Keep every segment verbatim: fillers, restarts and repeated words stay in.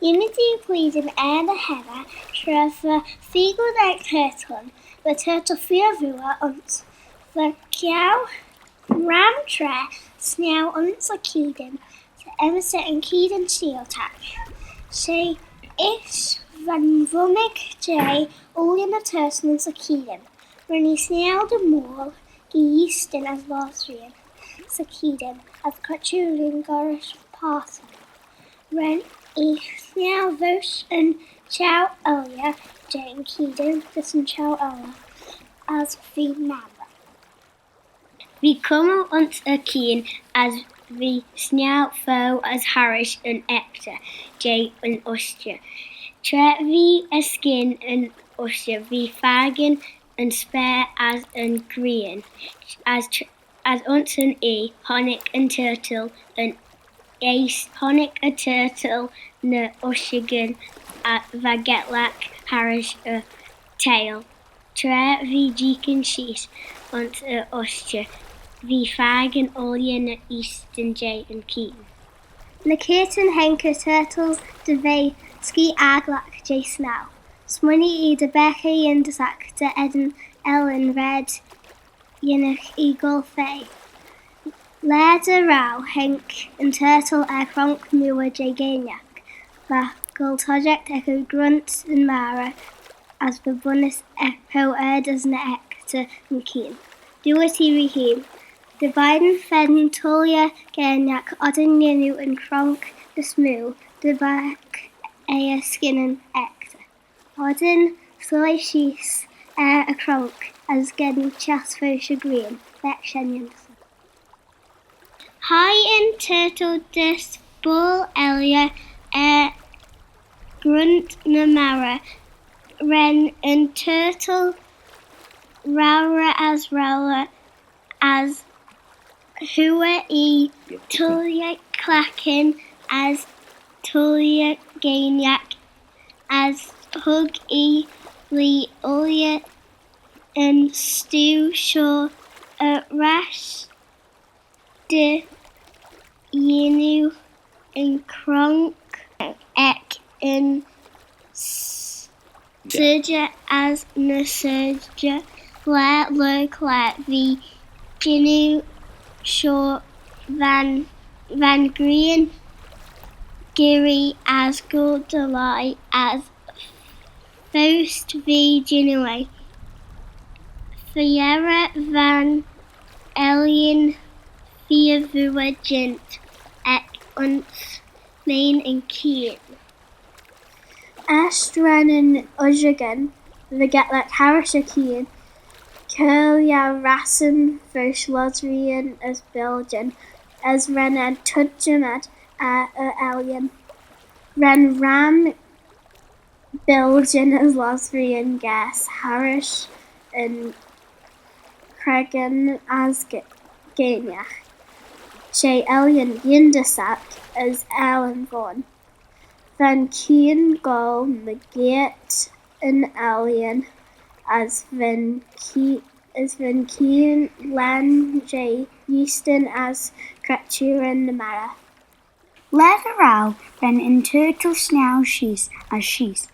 Ymmodee plein er ny heyrey, tra va feegal ec Turtle, va Turtle feer vooar ayns. Va ceau ram traa snaue ayns y cheayn, ta enmyssit yn cheayn sheeltagh. She ish va'n vummig jeh ooilley ny turtan ayns y cheayn. Ren ee snaue dy moal gys eeastyn as lossreeyn 'sy cheayn as credjueyn gollrish possym. Ren ee snaue voish yn çheu elley jeh'n cheayn dys yn çheu elley as v'ee mammrey. V'ee cummal ayns y cheayn as v'ee snaue fo as harrish yn eaghtyr jeh'n ushtey. Tra v'ee erskyn yn ushtey v'ee fakin yn speyr as yn ghrian, as tr- as ayns yn oie honnick yn turtal yn eeast, honnick y turtal ny ushagyn as va getlagh harrish y theihll. Tra v'ee jeeaghyn sheese ayns y ushtey, v'ee fakin ooilley ny eeastyn jeh'n cheayn. Ny keayrtyn haink Turtle dy ve skee agglagh jeh snaue. Smooinee ee dy beagh eh yindyssagh dy eddin ellyn raad yinnagh ee goll fea. Laa dy row haink yn turtal er cronk mooar jeh geainagh. Va goll toshiaght ec y grunt yn marrey as va bunnys ec po ard as ny eaghtyr yn cheayn. Dooyrt ee r'ee hene, dy beign feddyn tooilley geainagh oddin jannoo yn cronk ny smoo, dy beagh eh erskyn yn eaghtyr. Oddin soie sheese er y cronk as geddyn çhiass voish y ghrian, ec shen yindyssagh. Hie yn turtal dys boayl elley er grunt ny marrey. Ren yn turtal rowrey as rowrey as hooar ee tooilley claghyn as tooilley geainagh as hug ee lhee ooilley yn stoo shoh er ash dy yannoo yn cronk ec yn s- sodjey as ny sodjey. Laa lurg laa v'ee jannoo shoh va'n, va'n ghrian girree as goll dy lhie as foast v'ee jannoo eh. Fy-yerrey va'n ellan feer vooar jeant ec ayns mean yn cheayn. Eisht ren yn ushagyn, va getlagh harrish y cheayn, kiarail rassan voish lossreeyn as biljyn, as ren eh tuittym ad er y ellan. Ren ram biljyn as lossreeyn gaase harrish yn creggyn as ge- geainagh. She ellan yindyssagh as ellan voyn. Va'n cheayn goll mygeayrt yn ellan as va'n chea- as va'n cheayn lane jeh eeastyn as credjueyn ny marrey. Laa dy row ren yn turtal snaue sheese as sheese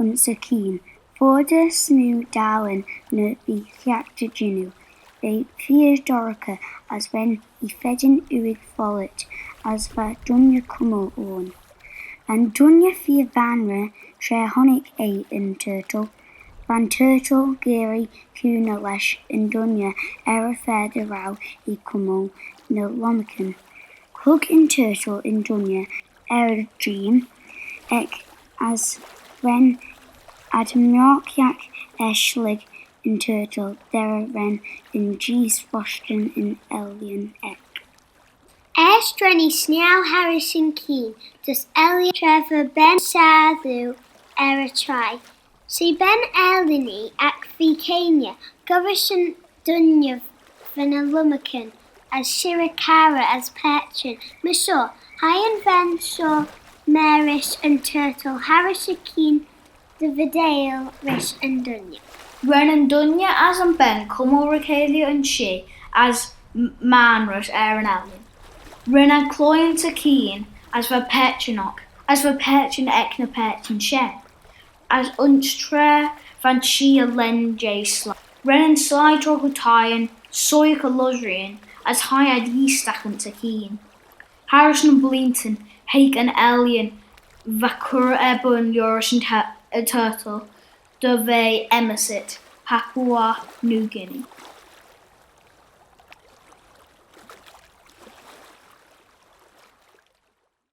ayns y cheayn. Foddey smoo dowin ny v'ee cheayrt jannoo. V'eh feer dorraghey as ren ee feddyn ooig follit as va dooinney cummal ayn. Va'n dooinney feer vanrey tra honnick eh yn turtal. Va'n turtal geearree cooney lesh yn dooinney er y fa dy row ee cummal ny lomarcan. Hug yn turtal yn dooinney er y dreeym ec as ren ad myrgh er shillig yn turtal. Derrey ren yn jees roshtyn yn ellan eck. Eisht ren ee snaue harrish yn cheayn dys ellan tra va ben shassoo er y traie. She ben ellynee agh feer keayney, gollrish yn dooinney va ny lomarcan as shirrey carrey as paitçhyn. Myr shoh, hie yn ven shoh marish yn turtal harrish y cheayn dy veeteil rish yn dooinney. Ren yn dooinney as yn ben cummal ry-cheilley ayns shee as m- maynrys er yn ellan. Ren ad cloie ayns y cheayn as va paitçhyn oc. As va paitçhyn ec ny paitçhyn shen, as ayns traa va'n çhee er lheid jeh sleih. Ren yn sleih troggal thieyn, soiaghey lossreeyn, as hie ad eeastagh ayns y cheayn. Harrish ny bleeantyn, haink yn ellan va cur er bun liorish yn turtle dy ve enmyssit Papua New Guinea.